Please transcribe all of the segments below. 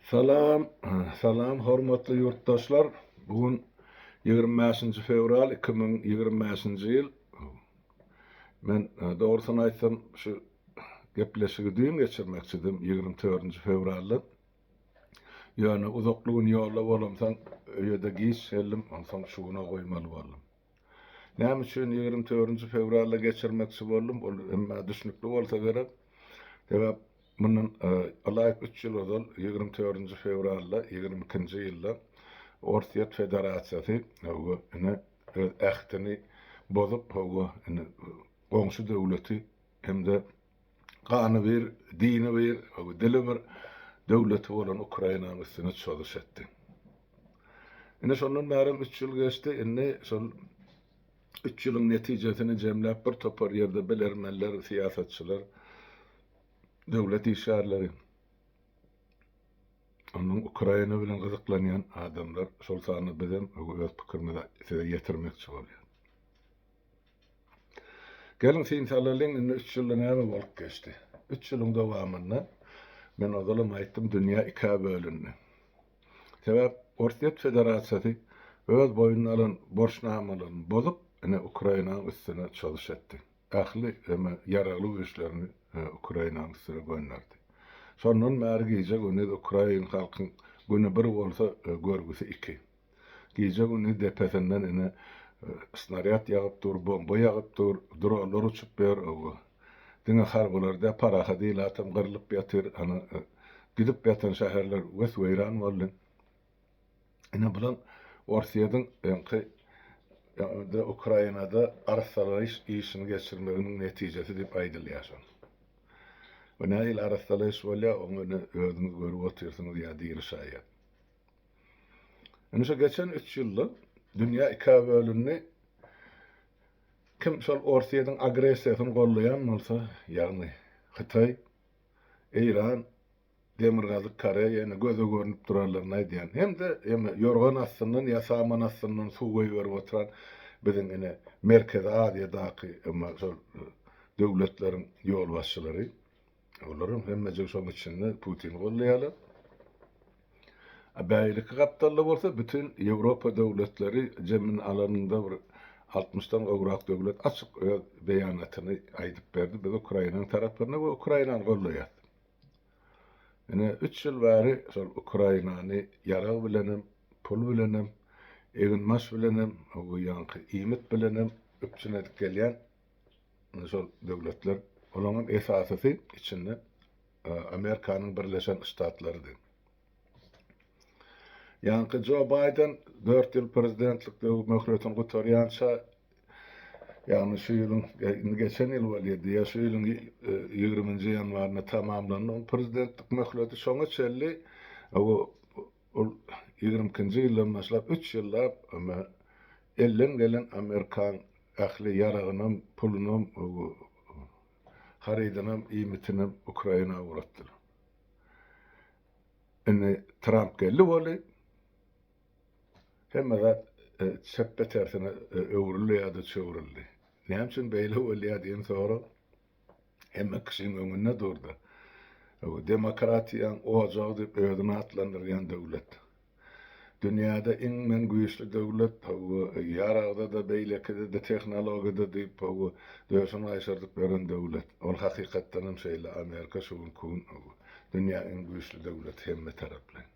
Salam, salam hormatly ýurtdaşlar. Bu gün 25-nji fewral 2025-nji ýyl. Men e, dogrusyny aýtsam şu gepleşigi düýn geçirmekçidim, 24-nji fewralda. Ýöne uzakly gün ýolda bolamsoň öýe-de giç geldim, onsoň şu güne goýmaly boldum. Näme üçin 24-nji fewralda geçirmekçi boldum, ol hemmä düşnükli bolsa gerek. Sebäp mundan ylaýyk üç ýyl ozal, 24-nji fewralda, 22-nji ýylda Orsýet Federasiýasy, hawa, ine, öz ähtini bozup, hawa, ine, goňşy döwleti hem-de gany bir, dini bir, dili bir döwleti bolan Ukrainanyň üstüne çozuş etdi. Ine şondan bärem üç ýyl geçdi, indi şol üç ýylyň netijesini jemläp bir topar ýerde bilermenler, syýasatçylar, döwlet işgärleri, onuň Ukraina bilen gyzyklanýan adamlar, şol sanda bizem öz pikirimizi size ýetirmekçi bolýar. Geliň syn salalyň, indi üç ýylda näme bolup geçdi? Üç ýylyň dowamynda, men ozalam aýtdym, dünýä ikä bölündi. Sebäp Orsýet Federasiýasy öz boýnuna alan borçnamalaryny bozup, ine Ukrainanyň üstüne çozuş etdi. Ähli eme ýaragly güýçlerini Ukrainanyň üstüne gönderdi. Şondan bäri gije-gündiz ukrain halkyň güni bir bolsa, görgüsi iki. Gije-gündiz depesinden ine snarýad ýagyp dur, bomba ýagyp dur, dronlar uçup ýör, oba. Diňe harbylar däl, parahat ilatam gyrlyp ýatyr, ana, gidip ýatan şäherler wes-weýran boldy. Ine bulam Orsýetiň öňki ýa-da Ukrainada arassalaýyş işini geçirmeginiň netijesi diýip aýdylýar şol. Bu nähili arassalaýyş bolýar, oňa ine özüňiz görüp otyrsyňyz ýa diri şaýat. Indi şu geçen üç ýylda dünýä ikä bölündi. Kim şol Orsýetiň agressiýasyny gollaýan bolsa, ýagny Hytaý, Eýran, Demirgazyk Koreýa ýene göze görnüp duranlaryny aýdýan. Hem-de eme ýorgan astyndan ýa saman astyndan suw goýberip oturan biziň ine Merkezi Aziýadaky eme şol döwletleriň ýolbaşçylary. Olaryň hemmejigi şoň içinde Putini goldaýarlar. A beýleki gapdalda bolsa bütin Ýewropa döwletleri jemini alanyňda bir altmyşdan gowrak döwlet açyk öz beýanatyny aýdyp berdi, biz Ukrainanyň tarapynda we Ukrainany goldaýarys. Ine üç ýyl bäri şol Ukrainany ýarag bilenem, pul bilenem, eginbaş bilenem, ýaňky iýmit bilenem üpjün edip gelýän şol döwletler, olaryň esasysy içinde Amerikanyň Birleşen Ştatlarydy. Ýaňky Jo Baýden 4 ýyl prezidentlik döwür möhletini gutarýança, ýagny şu ýylyň, indi geçen ýyl bolýar diýýär, şu ýylyň 20-nji ýanwarynda tamamlandy onuň prezidentlik möhleti, şoňa çenli ol 22-nji ýyldan başlap 3 ýyllap elden gelen amerikan ähli ýaragynam, pulunam, harydynam, iýmitinem Ukraina ugratdylar. Indi Tramp geldi boldy. Hemme zat çepbe tersine öwrüldi ýa-da çöwrüldi. Näme üçin beýle bolýar diýen sorag hemme kişiň öňünde durdy. Demokratiýaň ojagy diýip özüni atlandyrýan döwlet. Dünýäde iň men güýçli döwlet, hawa, ýaragda-da, beýlekide-de, tehnologiýada diýip, hawa, döşüni gaýşardyp ýören döwlet. Ol hakykatdan hem şeýle, Amerika şu günki gün, hawa, dünýäň iň güýçli döwleti hemme taraplaýyn.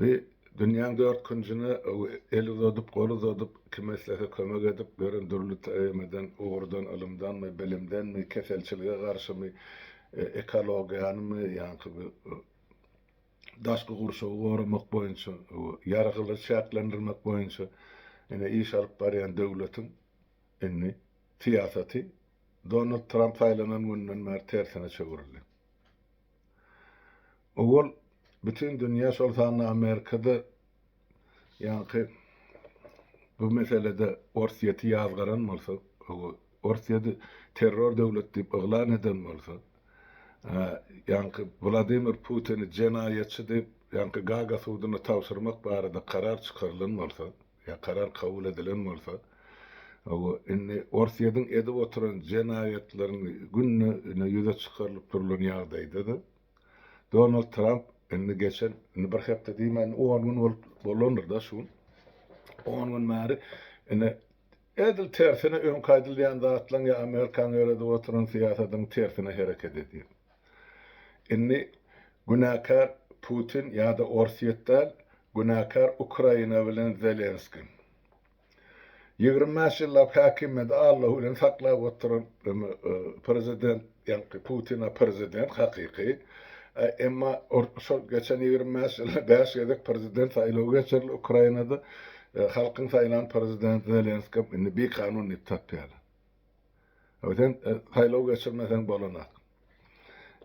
Bi dünýäň dört künjüne, hawa, el uzadyp, gol uzadyp, kime islese kömek edip ýören dürli emeden, ugurdan, ylymdanmy, bilimdenmi, keselçilige garşymy, ekologiýanymy, ýaňky bi daşky gurşawy goramak boýunça, ýargylary çäklendirmek boýunça ine iş alyp barýan döwletiň indi syýasaty Donald Tramp saýlanan günden bäri tersine çöwrüldi. Owal bütin dünýä, şol sanda Amerikada Ýaňky bu meselede Orsýeti ýazgaran bolsa, Orsýeti terror döwlet diýip yglan eden bolsa, ýaňky Wladimir Putini jenaýatçy diýip, ýaňky Gaga suduna tabşyrmak barada karar çykarylan bolsa, ýa karar kabul edilen bolsa, indi Orsýetiň edip oturan jenaýatlaryny günde ýüze çykarylyp durulan ýagdaýda-da, Donald Tramp. Indi geçen, indi bir hepde diýmän 10 gün bolup bolandyr-da şu gün. 10 gün bäri indi edil tersine öňki aýdylýan zatlaryň ýa Amerikanyň ýöredip oturan syýasatynyň tersine hereket edýär. Indi günäkär Putin ýa-da Orsýet däl, günäkär Ukraina bilen Zelenskiý. 25 ýyllap häkimiýeti Alla bilen saklap oturan prezident, ýaňky Putin-a prezident hakyky. Emma şol geçen 25 ýylda 5 gezek prezident saýlawy geçirildi Ukrainada. Halkyň saýlan prezidenti Zelenskiý indi bikanun diýip tapýarlar. Sen saýlaw geçirmeseň bolanak.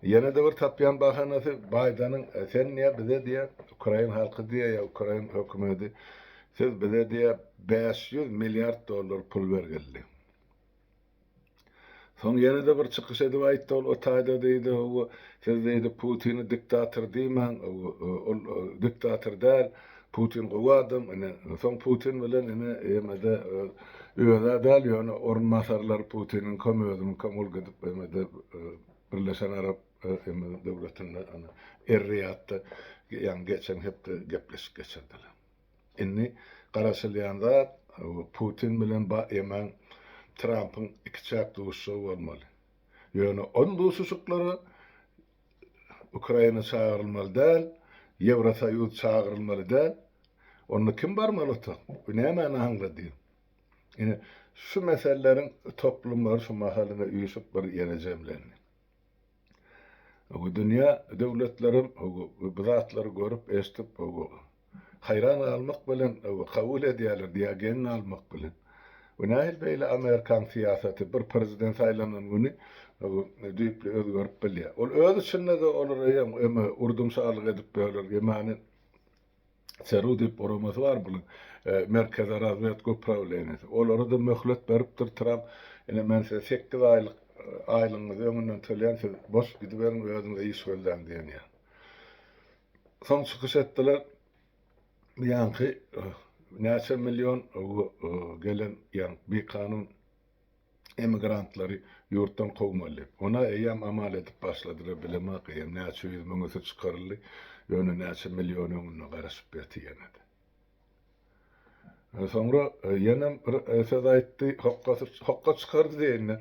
Ýene-de bir tapýan bahanasy Baýdanyň sen diýýär bize diýýär ukrain halky diýýär ýa ukrain hökümeti siz bize diýýär 500 milliard dollar pul bergeldi. Soň ýene-de bir çykyş edip aýtdy ol o taýda diýdi hawa siz diýdi Putini diktator diýmäň ol diktator däl Putin gowy adam ine soň Putin bilen ine ýene-de öz-ä däl ýöne orunbasarlary Putiniňkam özüniňkam ol gidip ýene-de Birleşen Arap Döwletinde ana Er-Riýadda ýaňy geçen hepde gepleşik geçirdiler. Indi garaşylýan zat Putin bilen ýemäň Trampyň ikiçäk duşuşygy bolmaly. Ýöne ol duşuşyklara Ukraina çagyrylmaly däl, Ýewrosoýuz çagyrylmaly däl. Onda kim barmaly otak? Bu nämäni aňladýar? Ine, şu meseleleriň toplumlary şu mahal ine üýşüp bir ýere jemlendi. Bu dünýä döwletlerem bu zatlary görüp, eşidip, haýran galmak bilen kabul edýärler diýýär, geň galmak bilen. Bu nähili beýle Amerikan syýasaty bir prezident saýlanan güni düýpli özgerip bilýär. Ol öz içinde-de olara ýa urdum-şalyk edip ýörler, ýemany CRU diýip guramasy bar bunuň, Merkezi razwedka uprawleniýesi. Olara-da möhlet beripdir Tramp, ine men size sekiz aýlyk aýlygyňyzy öňünden töleýän, siz boş gidiberiň özüňize iş gözläň diýen ýaly. Soň çykyş etdiler, ýaňky näçe million gelen ýaňky bikanun emigrantlary ýurtdan kowmaly. Ona eýýäm amal edip başladylar, bilemok eýýäm näçe ýüz müňüsi çykaryldy, ýöne näçe million öňünde garaşyp ýatyr ýene-de. Soňra ýenem bir söz aýtdy, hokgasy hokga çykardy diýende,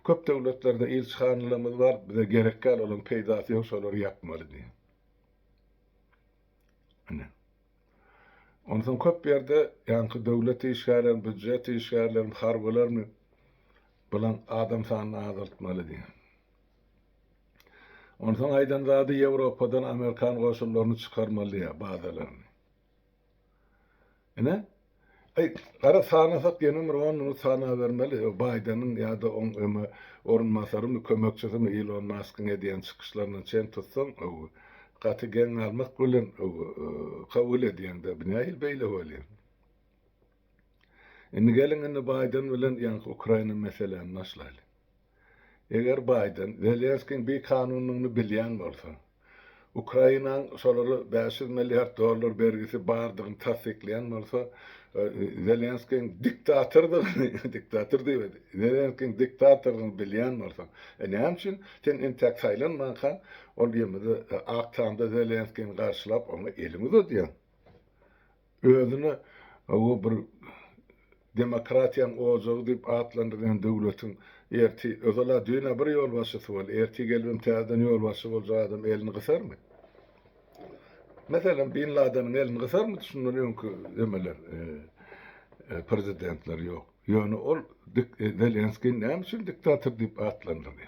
köp döwletlerde ilçihanalarymyz bar, bize gerek däl, olaryň peýdasy ýok, şolary ýapmaly diýen. Ine. Onsoň köp ýerde ýaňky döwlet işgärlerini, býujet işgärlerini, harbylaryny bilen adam sanyny azaltmaly diýen. Onsoň aýdan zady Ýewropadan amerikan goşunlaryny çykarmaly diýýär, bazalaryny. Ine, aý, gara sanasak ýene bir on minut sanabermeli, Baýdeniň ýa-da oň öme orunbasarymy, kömekçisimi Ilon Maskyň edýän çykyşlaryndan çen tutsaň, gaty geň galmak bilen kabul edýäň-de, bu nähili beýle bolýar? Indi geliň indi Baýden bilen ýaňky Ukraina meseläni başlaýly. Eger Baýden Zelenskiň bikanunlygyny bilýän bolsa, Ukrainaň şolara 500 milliard dollar bergisi bardygyny tassyklaýan bolsa, Zelenskiň diktatordygyny, diktator diýmedi, Zelenskiň diktatordygyny bilýän bolsaň, e näme üçin sen entäk saýlanmankaň ol ýemede Ak Tamda Zelenskini garşylap oňa eliňi uzadýaň? Özüne o bir demokratiýaň ojagy diýip atlandyrýan döwletiň erti özala düýn-ä bir ýolbaşçysy boldy, ertir gelibem täzeden ýolbaşçy boljak adam elini gysarmy? Meselem, Bin Ladeniň elini gysarmydy şundan öňki emeler, prezidentler ýok. Ýöne ol Zelenskini näme üçin diktator diýip atlandyrdy?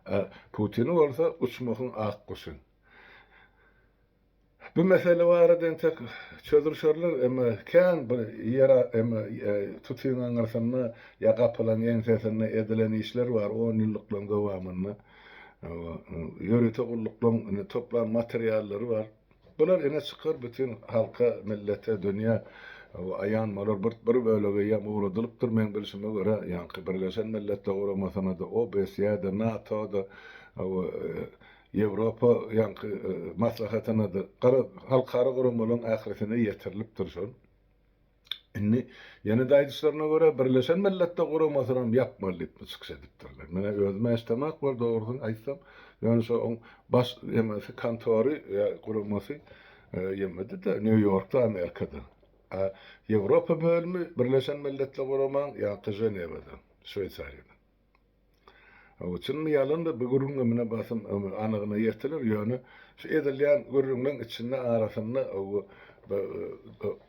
A Putini bolsa uçmahyň ak guşy. Bu mesele barada entek çözülşerler, emma kän bir ýer emma tutyň aňyrsynda ýa gapylaň ýeňsesinde edilen işler bar on ýyllyklaryň dowamynda. Ýörite gulluklaryň ine toplan materiallary bar. Bular ine çykar bütin halka, millete, dünýä aýan bolar. Bir bir bölegi eýýäm ugradylypdyr meň bilşime görä, ýaňky Birleşen Milletler Guramasyna-da, OBSE-de, NATO-da, Ýewropa ýaňky maslahatyna-da, garaz, halkara guramalaryň ählisine ýetirilipdir şol. Indi ýene-de aýdyşlaryna görä Birleşen Milletler Guramasynam ýapmaly diýip çykyş edipdirler. Men-ä özüm eşdemak bor dogrusyny aýtsam. Ýöne şo oň baş emesi kontory ýa guramasy ýemede-de Nýu-Ýorkda Amerikada. A Ýewropa bölümi Birleşen Milletler Guramaň ýa-da Ženewada, Şweýsariýada. Hawa, çynmy ýalanmy bu gürrüňe mine basym anygyna ýetiler, ýöne şu edilýän gürrüňleň içinde arasynda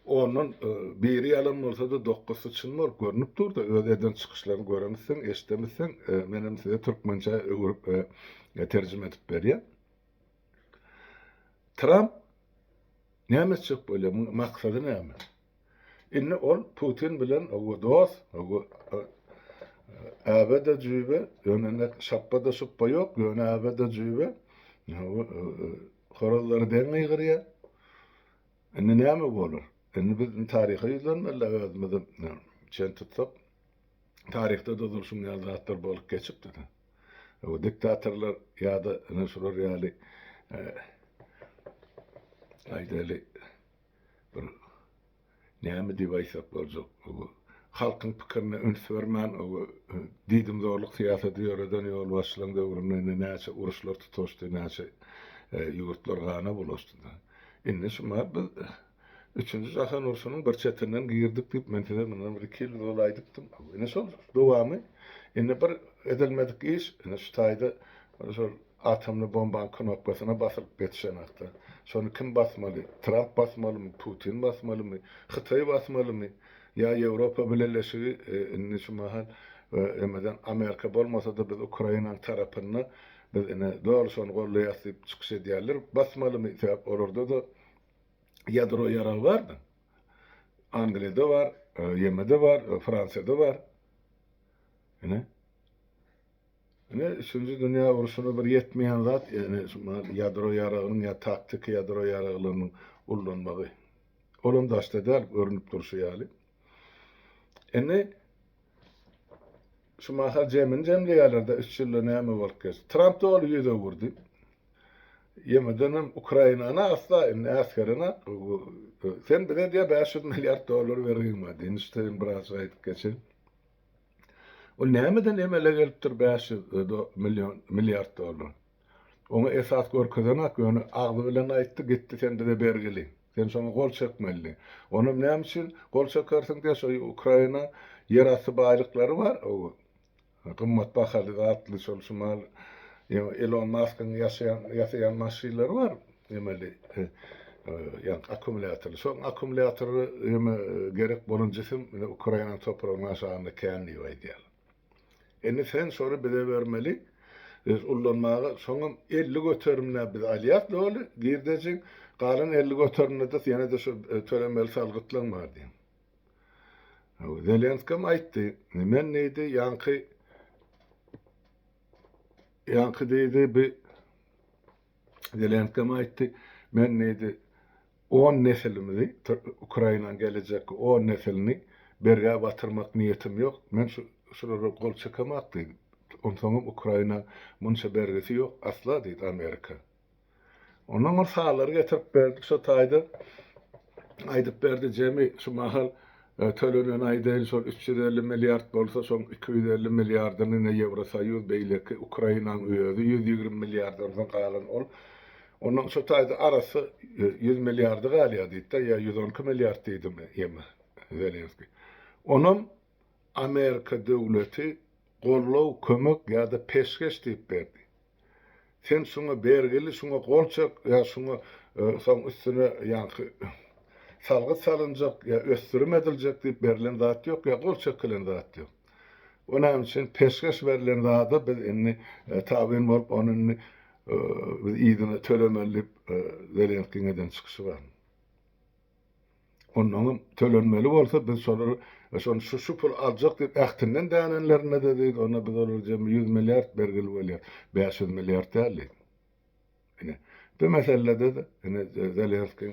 ondan biri ýalan bolsa-da dokuzsy çyn bolup görnüp dur-da, öz eden çykyşlaryny göremizsiň, eşidemizsiň, menem size türkmençä öwürip terjime edip berýän. Tramp näme etjek bolýar, muň maksady näme? Indi ol Putin bilen owo dost, owo äbe-de jübe, ýöne indi şapba-da şupba ýok, ýöne äbe-de jübe, horazlary deň gygyrýar. Indi näme bolar? Indi biz taryha ýüzlenmeli özümizi çen tutsak. Taryhda-da ozal şuň ýaly zatlar bolup geçipdir. O diktatorlar ýa-da ine şular ýaly aýdaly bir näme diýip aýtsak boljak, halkyň pikirine üns bermän, diýdimzorluk syýasaty ýöreden ýolbaşçylaryň döwründe indi näçe uruşlar tutaşdy, näçe ýurtlar gana bulaşdy-da. Indi şumat biz Üçünji jahan urşunyň bir çetinden girdik diýip, men size mundan bir iki ýyl ozal aýdypdym. Ine şol dowamy. Indi bir edilmedik iş, ine şu taýda şol Atomly bombaň knopkasyna basylyp ýetişenakda. Şony kim basmaly? Tramp basmalymy? Putin basmalymy? Hytaý basmalymy? Ýa Ýewropa Bileleşigi indi şu mahal emeden Amerika bolmasa-da biz Ukrainanyň tarapynda biz ine doly şony goldaýas diýip çykyş edýärler. Basmalymy? Sebäp olarda-da ýadro ýaragy bar-da. Angliýada bar, ýemede bar, Fransiýada bar. Ine. Ine, üçünji dünýä urşuna bir ýetmeýän zat, ýagny şu ýadro ýaragynyň ýa taktiki ýadro ýaraglarynyň ullanmagy. Olam daşda däl, görnüp durşy ýaly. Indi şu mahal jemini jemleýärler-de, üç ýylda näme bolup geçdi. Tramp doly ýüz öwürdi. Ýemedenem Ukrainany asla indi äsgerenak. Sen bize diýýär 500 milliard dollar bergin bar diýen. Şu taýyn biraz aýdyp geçeýin. Ol nämeden emele gelipdir 500 million milliard dollar? Oňa esas görkezenak, ýöne agzy bilen aýtdy, gitdi sen bize bergili. Sen şoňa gol çekmeli. Onam näme üçin gol çekersiň diýe, şo Ukraina ýerasty baýlyklary bar, o gymmat bahaly zatly şol şumal Elon Maskyň ýaşaýan ýasaýan maşynlary bar. Emeli ýa akkumulýatorly. Şoň akkumulýatory eme gerek bolan jisim ine Ukrainanyň topragynyň aşagynda kän diýip aýdýarlar. Indi sen şony bize bermeli. Biz ullanmaga şoňam 50 göterimine biz alýas doly girdejiň, galan 50 göterimine-de ýene-de şu tölemeli salgytlaň bar diýen. Zelenskem aýtdy, men diýdi, ýaňky ýaňky diýdi, bi Zelenskam aýtdy, men diýdi, on nesilimizi, Ukrainanyň gelejekki on nesilini bergä batyrmak niýetim ýok, men şu şulara gol çekemak diýdi. Onsoňam Ukraina munça bergisi ýok asla diýdi Amerika. Ondan ol sanlary getirip berdi, şo taýda aýdyp berdi, jemi şu mahal Tölenen aýdaýyn şol 350 milliard bolsa şoň 250 milliardyny ine Ýewrosoýuz beýleki Ukrainaň özi 120 milliard onsoň galan ol ondan şo taýda arassa 100 milliardy galýar diýdi-de ýa 112 milliard diýdimi ýeme Zelenskiý. Onam Amerika döwleti goldaw kömek ýa-da peşgeş diýip berdi. Sen şuňa bergili, şuňa gol çek, ýa şuňa soň üstüne ýaňky salgyt salynjak, ýa ösdürim ediljek diýip berlen zat ýok, ýa gol çekilen zat ýok. O näme üçin peşgeş berlen zada biz indi tabyn bolup, ony indi biz yzyna tölemeli diýip Zelenskiň eden çykyşy bar. Onnoňam tölenmeli bolsa biz şolary şony şu şu pul aljak diýip ähtinden dänenlerinde-de diýdi, onda biz olara jemi 100 milliard bergili bolýar, 500 milliard däl diýdi. Ine, bu meselede-de ine Zelenskiň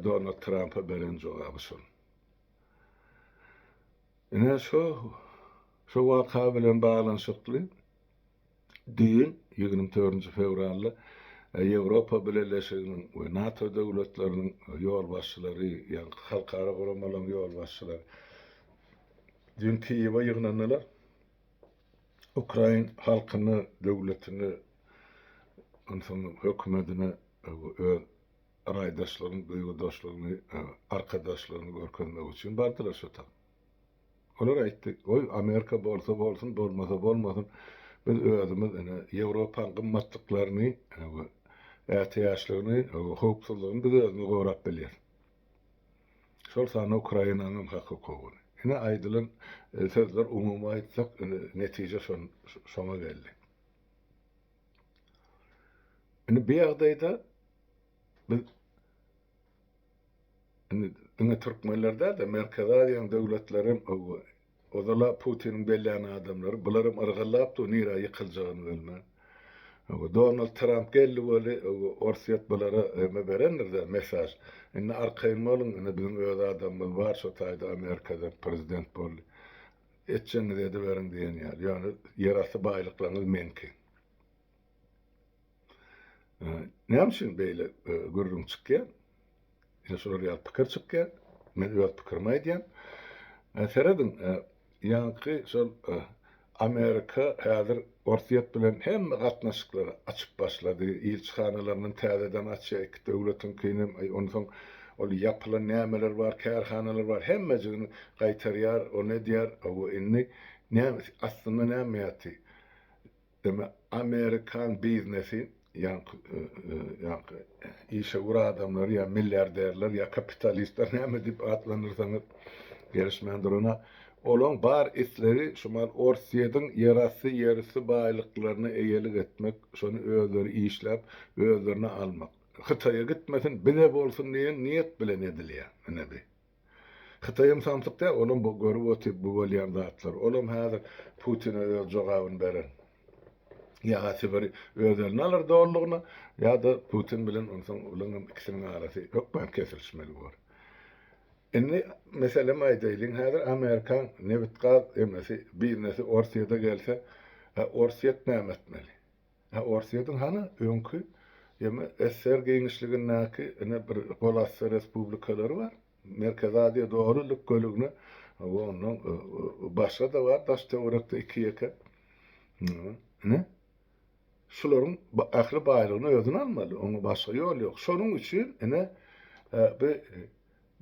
Donald Trampa beren jogaby şol. Ine şu şu waka bilen baglanyşykly Düýn, 24-nji fewralda. Ýewropa Bileleşiginiň we NATO döwletleriniň ýolbaşçylary, ýagny halkara guramalaryň ýolbaşçylary düýn Kiýewe ýygnandylar. Ukrain halkyna, döwletine, onsoň hökümetine öz raýdaşlygyny, duýgudaşlygyny, arkadaşlygyny görkezmek üçin bardylar şo tap. Olar aýtdy, goý Amerika bolsa bolsun, bolmasa bolmasyn, biz özümiz ine Ýewropaň gymmatlyklaryny we ätiýaçlygyny we howpsuzlygyny biz özümiz gorap bilýäris. Şol sanda Ukrainanyň hem hak-hukugyny. Ine aýdylan sözler umumy aýtsak, ine netije şoňa geldi. Indi bu ýagdaýda biz indi diňe türkmenler däl-de, Merkezi Aziýanyň döwletleri hem ozal-a Putiniň bellän adamlary, bular hem yrgallap dur, nirä ýykyljagyny bilmän. Donald Tramp geldi weli, Orsýet bulara eme berendir-dä, mesaž. Indi arkaýyn boluň, ine biziň öz adamymyz bar şo taýda Amerikada prezident boldy. Etjegiňizi ediberiň diýen ýaly. Ýöne ýerasty baýlyklaryňyz meňki. Näme üçin beýle gürrüň çykýar? Ine şular ýaly pikir çykýar. Men öz pikirimi aýdýan. Serediň, ýaňky şol Amerika häzir Orsýet bilen hemme gatnaşyklary açyp başlady. Ilçihanalarynam täzeden açýar, iki döwletiňkinem. Onsoň ol ýapylan nämeler bar, kärhanalar bar, hemmejigini gaýtarýar, ony edýär. Hawa, indi näme, aslynda näme ýaty? Demek, amerikan biznesi, ýaňky ýaňky işewür adamlar ýa milliarderler ýa kapitalistler näme diýip atlandyrsaňyz gelişmän durana, olaň bar islegi şumal Orsýediň ýerasty, ýerüsti baýlyklaryna eýelik etmek, şony özleri işläp, özlerine almak. Hytaýa gitmesin, bize bolsun diýen niýet bilen edilýär, ine bi. Hytaýam samsyk däl, olam bu görüp otyr bu bolýan zatlary. Olam häzir Putine öz jogabyny berer. Ýa-ha Sibiri öz eline alar dolulygyna, ýa-da Putin bilen onsoň olaň hem ikisiniň arasy hökman kesilişmeli bor. Indi meselem aýdaýlyň, häzir Amerikan nebit-gaz emesi, biznesi Orsýede gelse, Orsýet näme etmeli? Hä Orsýetiň hany öňki ýeme SSR giňişligindäki ine bir golasty respublikalary bar. Merkezi Aziýa doly lükgeligine we ondan başga-da bar daş töwerekde iki-ýeke. Ine şularyň ähli baýlygyny özüne almaly. Oňa başga ýol ýok. Şonuň üçin ine bu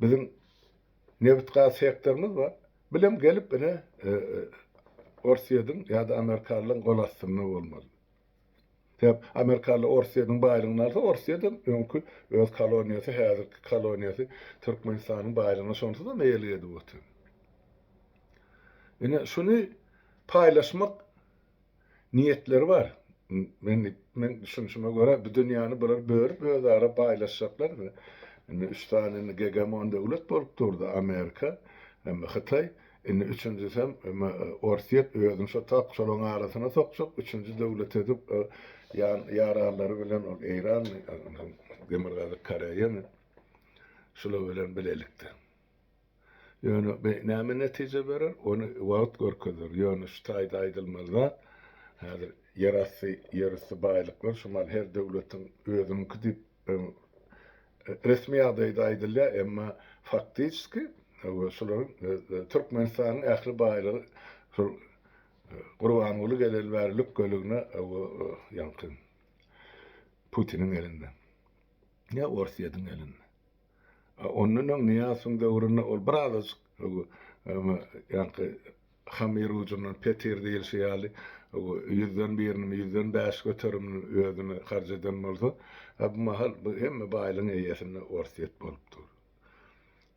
biziň nebit-gaz sektorymyz bar. Bilem gelip ine Orsýediň ýa-da Amerikalylaryň gol astynda bolmaly. Sebäp Amerikalylar Orsýediň baýlygyny alsa, Orsýedem öňki öz koloniýasy, häzirki koloniýasy Türkmenistanyň baýlygyna şonsuzam eýelik edip otyr. Ine şuny paýlaşmak Niýetleri bar. Men men düşünişime görä bu dünýäni bular bölüp özara baýlaşjaklar. Indi üç sany indi gegemon döwlet bolup durdy Amerika, hem Hytaý, indi üçünjisem Orsýet özüni şo tak şolaryň arasyna sokjak, üçünji döwlet edip ýan ýaranlary bilen ol Eýranmy, Demirgazyk Koreýamy şular bilen bilelikde. Ýöne bu näme netije berer, ony wagt görkezer. Ýöne şu taýda aýdylmaly zat, häzir ýerasty, ýerüsti baýlyklar şu mal her döwletiň özüniňki diýip resmi ýagdaýda aýdylýar, emma faktiçeski şularyň Türkmenistanyň ähli baýlygy şol Gurbanguly geleli bäri lükgeligine ýaňky Putiniň elinde ýa Orsýetiň elinde. Ondan öň Nyýazowyň döwründe ol birazajyk ýaňky hamyr ujundan petir diýilşi ýaly ýüzden birinimi, ýüzden bäş göterimini özüne harç eden bolsa, bu mahal bu hemme baýlygyň eýesinde Orsýet bolup dur.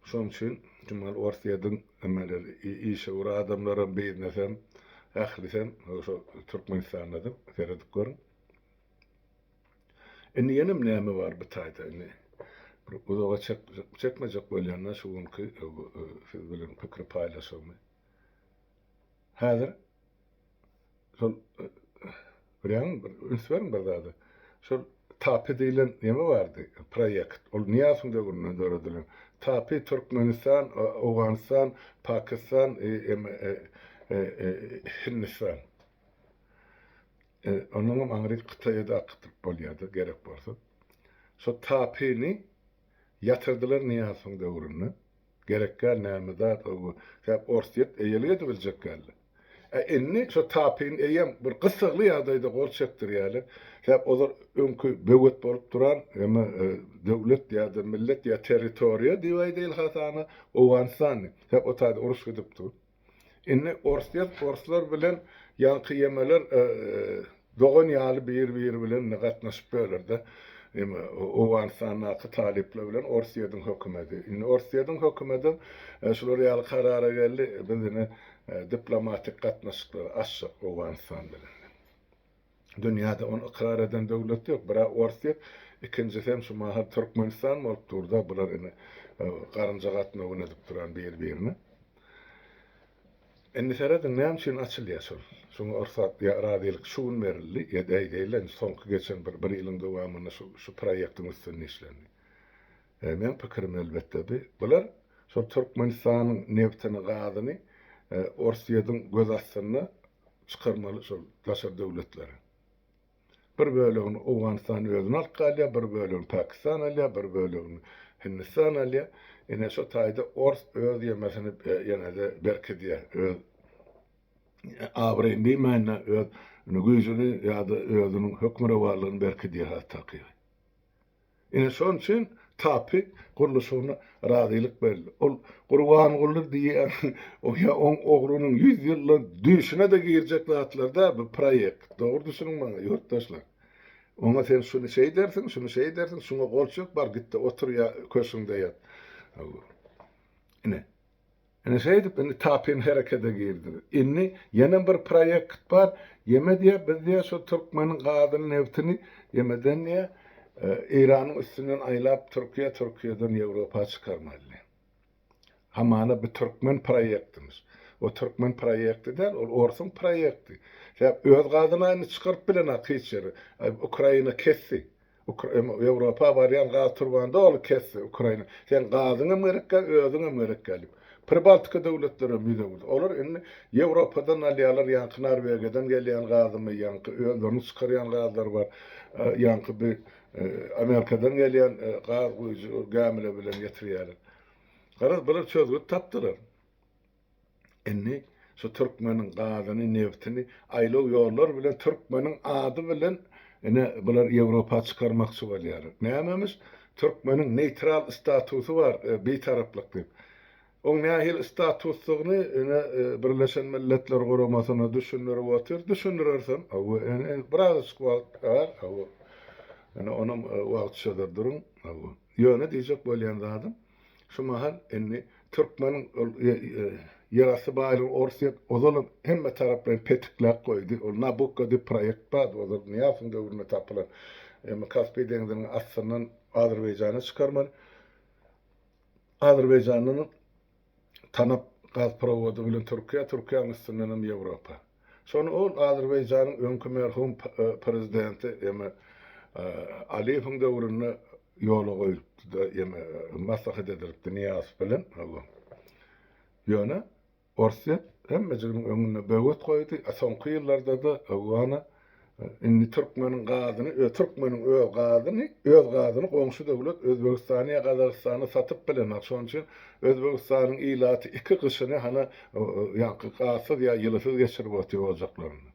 Şonuň üçin şumal Orsýetiň emeleri, işewür adamlaram, biznesem, ählisem şo Türkmenistandadyr, seredip görüň. Indi ýenem näme bar bu taýda indi bir uzaga çekmejek bolýan-da şu günki siz bilen pikir paýlaşygymy. Häzir şol görýäňmi bir üns beriň bir zada. Şol TAPI diýlen neme bardy proýekt. Ol Nyýazowyň döwründe döredilen. TAPI Türkmenistan, Owganystan, Pakistan, Hindistan. Onnoňam aňryk Hytaýa-da akdyryp bolýar-da gerek bolsa. Şo TAPI-ni ýatyrdylar Nyýazowyň döwründe. Gerek däl näme zat o sebäp Orsýet eýelik edibiljek däldi. E indi şo TAPI-ni eýýäm bir gyssagly ýagdaýda gol çekdirýärler. Sebäp ozal öňki böwet bolup duran eme döwlet ýa-da millet ýa territoriýa diýip aýdaýyl hasana Owganystandy. Sebäp o taýda uruş gidip dur. Indi Orsýet orslar bilen ýaňky ýemeler dogan ýaly bir-biri bilen indi gatnaşyp bölerde. Ýeme Owganystandaky talyplar bilen Orsýetiň hökümeti. Indi Orsýetiň hökümedem şular ýaly karara geldi, biz ine diplomatik gatnaşyklary açjak Owganystan bilen. Dünýäde ony ykrar eden döwlet ýok. Bira Orsýet, ikinjisem şu mahal Türkmenistan bolup dur-da, bular ine garynja gatnawyny edip duran bir-birine. Indi serediň, näme üçin açylýar şol? Şuňa rugsat ýa razylyk şu gün berildi, ýa däý-däýle, indi soňky geçen bir bir ýylyň dowamynda şu şu proýektiň üstünde işlendi. E, meň pikirim elbetde bi, bular şol Türkmenistanyň nebtini, gazyny Orsýetiň göz astynda çykarmaly şol daşary döwletlere. Bir bölegini Owganystan özüne alyp galýar, bir bölegini Pakistan alýar, bir bölegini Hindistan alýar. Ine şo taýda ors öz ýemesini ýene-de berkidýär. Öz abraýyny diýmäýin-de, öz güýjüni ýa-da özüniň hökmürowanlygyny berkidýär has takygy. Ine şonuň üçin TAPI gurluşygyna razylyk berildi. Ol Gurbanguly diýýän ýa oň oglunyň ýüz ýyldan düýşüne-de girjek zatlar däl bu proýekt. Dogry düşüniň maňa ýurtdaşlar. Oňa sen şuny şeýdersiň, şuny şeýdersiň, şuňa gol çek, bar git-de otur ýa köşgüňde ýat. Ine. Ine şeýdip indi TAPI-ni herekete girdi. Indi ýene bir proýekt bar. Ýeme diýýär, biz diýýär şu türkmeniň gazyny, nebtini ýemeden diýýär, Eýranyň üstünden aýlap Türkiýä, Türkiýeden Ýewropa çykarmaly diýýär. Hamana bu türkmen proýektimiş. O türkmen proýekti däl, ol orsuň proýekti. Sebäp öz gazyny indi çykaryp bilenok hiç ýere. Ukraina kesdi. Ýewropa barýan gaz turbany doly kesdi Ukraina. Sen gazyňam gerek däl, özüňem gerek däl diýip. Pribaltika döwletlerem ýüz öwürdi. Olar indi Ýewropadan alýarlar, ýaňky Norwegiýadan gelýän gazymy, ýaňky özleriniň çykarýan gazlary bar. Ýaňky bir Amerikadan gelýän gaz guýujy gämiler bilen getirýärler. Garaz, bular çözgüt tapdylar. Indi şu türkmeniň gazyny, nebtini aýlaw ýollar bilen türkmeniň ady bilen ine bular Ýewropa çykarmakçy bolýarlar. Nämemiş? Türkmeniň neýtral statusy bar, bitaraplyk diýip. Oň nähili statusdygyny ine Birleşen Milletler Guramasyna düşündirip otyr. Düşündirersem, hawa, ine birazajyk wagt bar, hawa. Ine onam wagt çözer duruň, hawa. Ýöne diýjek bolýan zadym, Şu mahal indi türkmeniň ol ýerasty baýlygy Orsýet ozalam hemme taraplaýyn petikläp goýdy. Ol Nabukko diýip proýekt bardy ozal Nyýazowyň döwründe tapylan. Emma Kaspi deňziniň astyndan Azerbaýjana çykarmaly. Azerbaýjandan Tanap gazprowody bilen Türkiýä, Türkiýäniň üstünden hem Ýewropa. Şony ol Azerbaýjanyň öňki merhum prezidenti eme Aliýewiň döwründe ýola goýlupdy-da, eme maslahat edilipdi Nyýazow bilen. Ýöne Orsýet hemmejiginiň öňünde böwet goýdy. Soňky ýyllarda-da Owgana Indi türkmeniň gazyny, türkmeniň öz gazyny, öz gazyny goňşy döwlet Özbegistana ýa Gazagystana satyp bilenok. Şonuň üçin Özbegistanyň ilaty iki gyşyny hana ýaňky gazsyz ýa ýylysyz geçirip otyr ojaklarynda.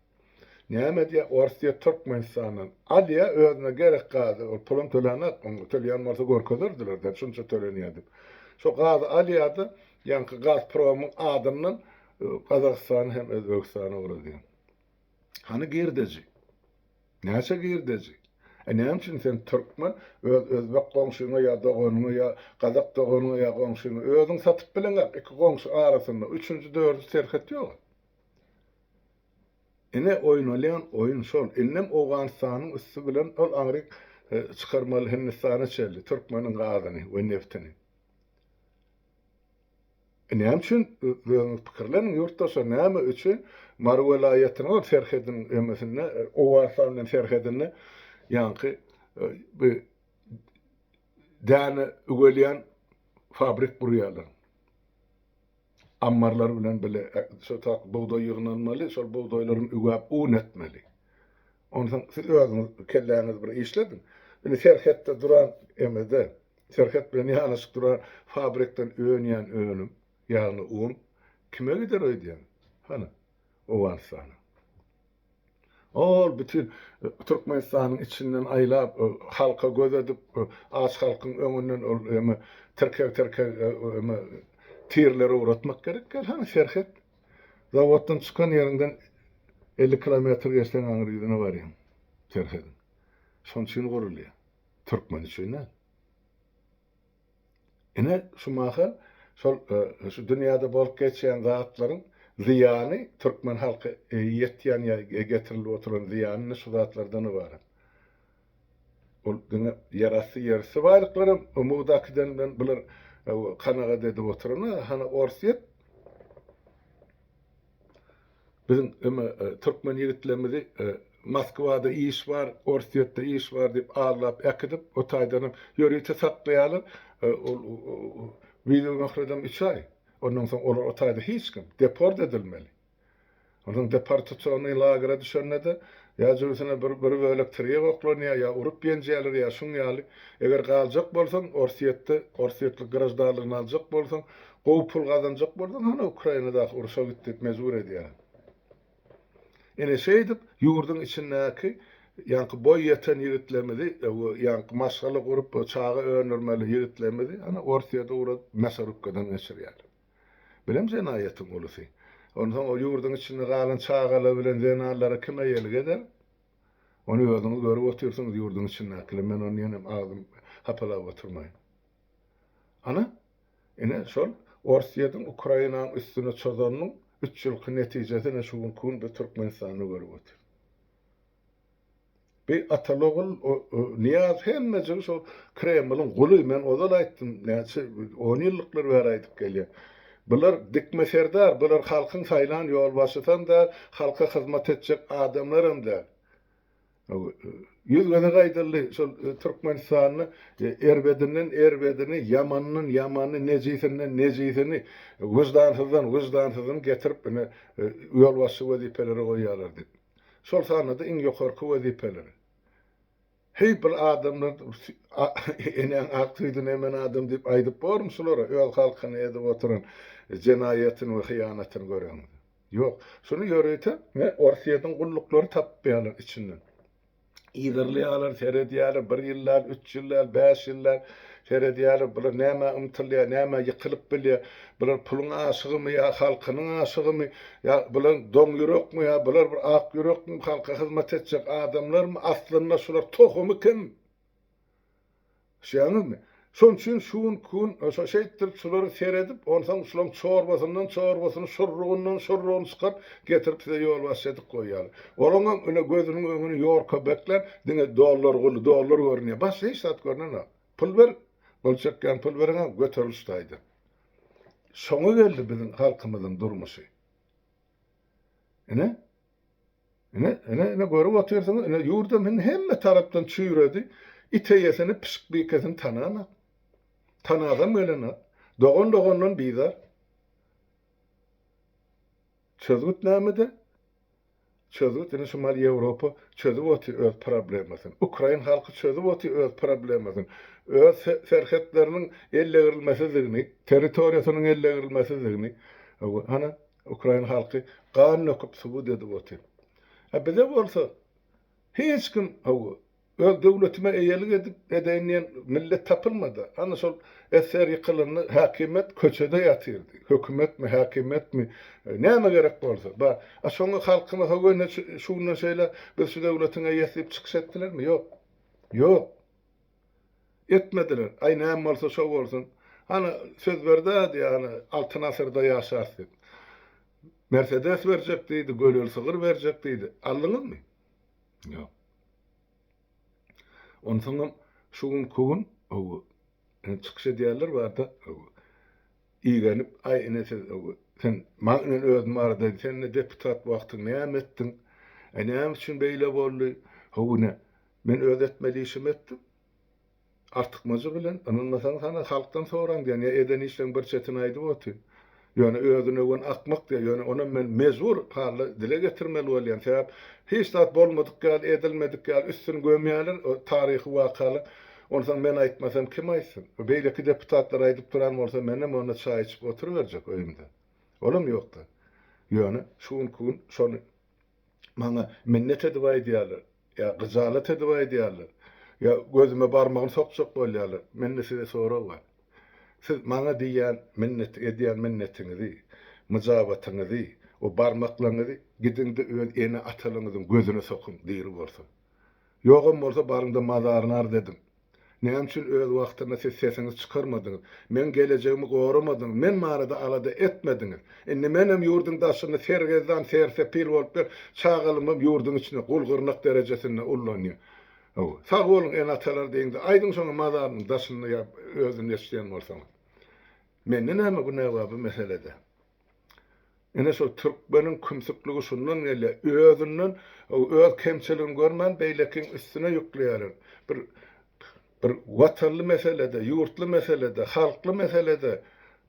Näme edýär? Orsýet Türkmenistandan alýar özüne gerek gazy, ol pulam tölänak, oňa töleýän bolsa görkezerdiler-de, şunça tölenýär diýip. Şo gazy alýar-da, ýaňky Gazpromyň adyndan Gazagystana hem Özbegistana ugradýar. Hany girdeji? Näçe girdeji? E näme üçin sen türkmen öz özbek goňşyňa ýa doganyňa ýa gazak doganyňa ýa goňşyňa özüň satyp bileňok iki goňşy arasynda üçünji dördünji serhet ýok. Ine oýnalýan oýun şol. Indem Owganystanyň üsti bilen ol aňryk çykarmaly Hindistana çenli türkmeniň gazyny we neftini. Näme üçin özüňiz pikirleniň ýurtdaşlar näme üçin Mary welaýatynyň ol serhediniň ömesinde Owganystan bilen serhedinde ýaňky bu däne üwelýän fabrik gurýarlar. Ammarlar bilen bile şo tak bugdaý ýygnanmaly, şol bugdaýlaryny üwäp un etmeli. Onsoň siz özüňiz kelläňizi bir işlediň. Indi serhetde duran emede, serhet bilen ýanaşyk duran fabrikden önýän önüm, ýagny un kime gider öýdýäň? Hany, Owganystana. Ol bütin Türkmenistanyň içinden aýlap, halka göz edip, aç halkyň öňünden ol eme tirkeg-tirkeg eme tirleri ugratmak gerek däl. Hany serhet. Zawoddan çykan ýeriňden 50 kilometr geçseň aňry ýüzüne barýaň serhediň. Şonuň üçin gurulýar. Türkmen üçin däl. Ine şu mahal şol şu dünýäde bolup geçýän zatlaryň zyýany türkmen halka ýetýän ýa getirilip oturan zyýany ine şu zatlardan ybarat. Ol diňe ýerasty ýerüsti baýlyklaram mugt akiden bilen bular kanagat edip oturan hany Orsýet Biziň eme türkmen ýigitlerimizi Moskwada iş bar, Orsýetde iş bar diýip aldap äkidip, o taýdanam ýörite saklaýarlar. Ol wiza möhledem üç aý. Ondan soň olar o taýda hiç kim, deport edilmeli. Onsoň deportasionnyý lagere düşende-de, ýa jübüsine bir bir bölek tirýek oklanýar, ýa urup ýenjýärler, ýa şuň ýaly. Eger galjak bolsaň, Orsýetde, orsýetlik graždanlygyny aljak bolsaň, gowy pul gazanjak bolsaň, hany Ukrainadaky urşa git diýip mejbur edýärler. Ine şeýdip, ýurduň içindäki ýaňky boý ýeten ýigitlerimizi, ýaňky maşgala gurup, çaga öndürmeli ýigitlerimizi, hany Orsýete ugradyp, mäsorubkadan geçirýärler. Bilem jenaýatyň ulusy. Onsoň ol ýurduň içinde galan çagalar bilen zenanlara kim eýelik eder? Ony özüňiz görüp otyrsyňyz ýurduň içindäkiler, men ony ýenem agzym hapalap oturmaýyn. Ana, ine şol Orsýetiň Ukrainanyň üstüne çozanynyň üç ýylky netijesi ine şu günki gün biz Türkmenistanda görüp otyrys. Bi atalogul Nyýaz hemmejigi şol Kremliň guly men ozal aýtdym näçe on ýyllyklar bäri aýdyp gelýän. Bular dikme serdar bular halkyň saýlan ýolbaşçysam däl halka hyzmat etjek adamlaram däl. Ýüz gezek aýdyldy şol Türkmenistanda erbedinden erbedini ýamanyndan ýamanyny nejisinden nejisini wyždansyzdan wyždansyzyny getirip ine ýolbaşçy wezipelere goýýarlar diýip. Şol sanda-da iň ýokarky wezipeleri. Heý, bir adamlar enäň ak süýdüni emen adam diýip aýdyp bormy şulara, öz halkyna edip oturan jenaýatyny we hyýanatyny göreňizde. Ýok. Şuny ýörite Orsýetiň gulluklary tapýarlar içinden. Yzarlaýarlar, seredýärler, bir ýyl däl, üç ýyl däl, bäş ýyl däl, seredýärler, bular nämä ymtylýar, nämä ýykylyp bilýär, bular puluň aşygymy ýa halkynyň aşygymy, ýa bular doň ýürekmi ýa bular bir ak ýürekmi, halka hyzmat etjek adamlarmy, aslynda şular tohumy kim? Düşýäňizmi? Şonuň üçin şu günki gün şo şeýtdirip şulary seredip, onsoň şularyň çorbasyndan çorbasyny, şurrugyndan şurrugyny çykaryp, getirip size ýolbaşçy edip goýýarlar. Olaňam ine gözüniň öňüni ýorka beklän diňe dollar guly, dollar görünýär. Başga hiç zat görnenok. Pul ber, gol çekýän pul bereňok, göteriliş taýdan. Şoňa geldi biziň halkymyzyň durmuşy. Ine, Ine, ine, ine görüp otyrsyňyz, ine ýurdam indi hemme tarapdan çüýredi. It eýesini, pişik bikesini tananak. Tanasam gelenok. Dogan dogandan bizar. Çözgüt nämede? Çözgüt ine şu mal Ýewropa çözüp otyr öz problemasyny. Ukrain halky çözüp otyr öz problemasyny. Öz serhetleriniň ellegirilmesizligini, territoriýasynyň ellegirilmesizligini. Hana, Ukrain halky gan döküp subut edip otyr. A bize bolsa hiç kim hawa öz döwletime eýelik edip edeýin diýen millet tapylmady. Ana şol SSR ýykylanda häkimiýet köçede ýatyrdy. Hökümetmi, häkimiýetmi, näme gerek bolsa bar. A şoňa halkymyz hawa ine şu günden şeýle biz şu döwletiň eýesi diýip çykyş etdilermi? Ýok. Ýok. Etmediler. Aý näme bolsa şo bolsun. Hany söz berdi-ä diýýär, hany Altyn asyrda ýaşarys diýip. Mersedes berjek diýdi, göleli sygyr berjek diýdi. Aldyňyzmy? Ýok. Onsoňam şu günki gün hawa, çykyş edýärler barda, hawa, igenip, aý ine siz, hawa, sen maňa men özüm barada aýdýan, sen ine deputat wagtyň näme etdiň? Aý näme üçin beýle boldy? Hawa, ine, Men öz etmeli işimi etdim. Artykmajy bilen, ynanmasaňyz hany halkdan soraň diýen, ýa eden işleň bir çetini aýdyp otyr. Ýöne özüni öwen akmak diýýär. Ýöne onam men mejbur halda dile getirmeli bolýan. Sebäp hiç zat bolmadyk ýaly, edilmedik ýaly üstüni gömýärler o taryhy wakalaryň. Onsoň men aýtmasam kim aýtsyn? Beýleki deputatlar aýdyp duran bolsa menem onda çaý içip oturyberjek öýümde. Olam ýokda. Ýöne şu günki gün şony maňa minnet edip aýdýarlar, ýa gyjalat edip aýdýarlar, ýa gözüme barmagyny sokjak bolýarlar. Mende size sorag bar. Siz maňa diýýän minnet edýän minnetiňizi, myjabatyňyzy, o barmaklaryňyzy gidiňde öz ene-atalaryňyzyň gözüne sokuň, diri bolsa. Ýogam bolsa baryňda mazaryny arz ediň. Näme üçin öz wagtynda siz sesiňizi çykarmadyňyz? Meň gelejegimi goramadyňyz, men barada alada etmediňiz. Indi menem ýurduň daşynda sergezdan, sersepil bolup ýör, çagalymam ýurduň içinde gul-gyrnak derejesinde ullanýar. Hawa, sag boluň ene-atalar diýiňde, aýdyň şoňa mazarynyň daşynda ýa özüni eşidýän bolsaňyz. Mende näme günä bar bu meselede? Ine şol türkmeniň kümsükligi şundan gelýär. Özünden öz kemçiligini görmän beýlekiň üstüne ýükleýärler. Bir bir watanly meselede, ýurtly meselede, halkly meselede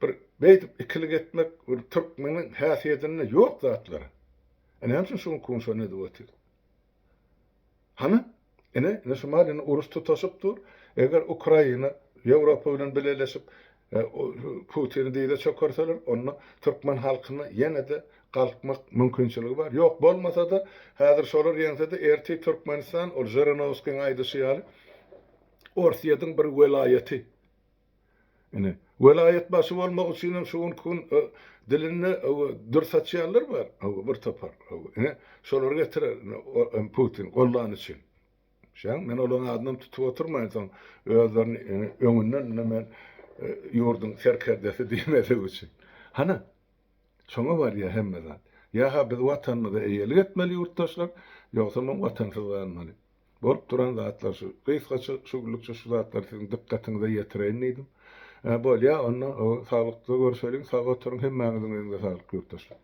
bir beýdip ikilik etmek bir türkmeniň häsiýetinde ýok zatlar. E näme üçin şu günki gün şony edip otyr? Hany, ine, ine şu mahal indi uruş tutaşyp dur. Eger Ukraina Ýewropa bilen bileleşip Putini dyza çökerseler, onda türkmen halkyna ýene-de galkmak mümkinçiligi bar. Ýok, bolmasa-da, häzir şolar ýeňse-de, ertir Türkmenistan, ol Žirinowskiň aýdyşy ýaly, Orsýetiň bir welaýaty. Ine, welaýat başy bolmak üçin hem şu günki gün dilinde dür saçýanlar bar, bir topar. Ine, şolary getirer Putin gollany üçin. Şeň, men olaryň adynam tutup oturmaýyn, soň özlerini öňünden ine men ýurduň serkerdesi diýmezlik üçin. Hany, şoňa barýar hemme zat. Ýa-ha biz watanymyza eýelik etmeli ýurtdaşlar, ýogsamam watansyz galmaly. Bolup duran zatlar şu. Gysgaça şu günlükçe şu zatlary siziň dykgatyňyza ýetireýin diýdim. Bolýa, onda saglykda görşeliň, sag oturyň, hemmäňiziň öňüňize saglyk ýurtdaşlar.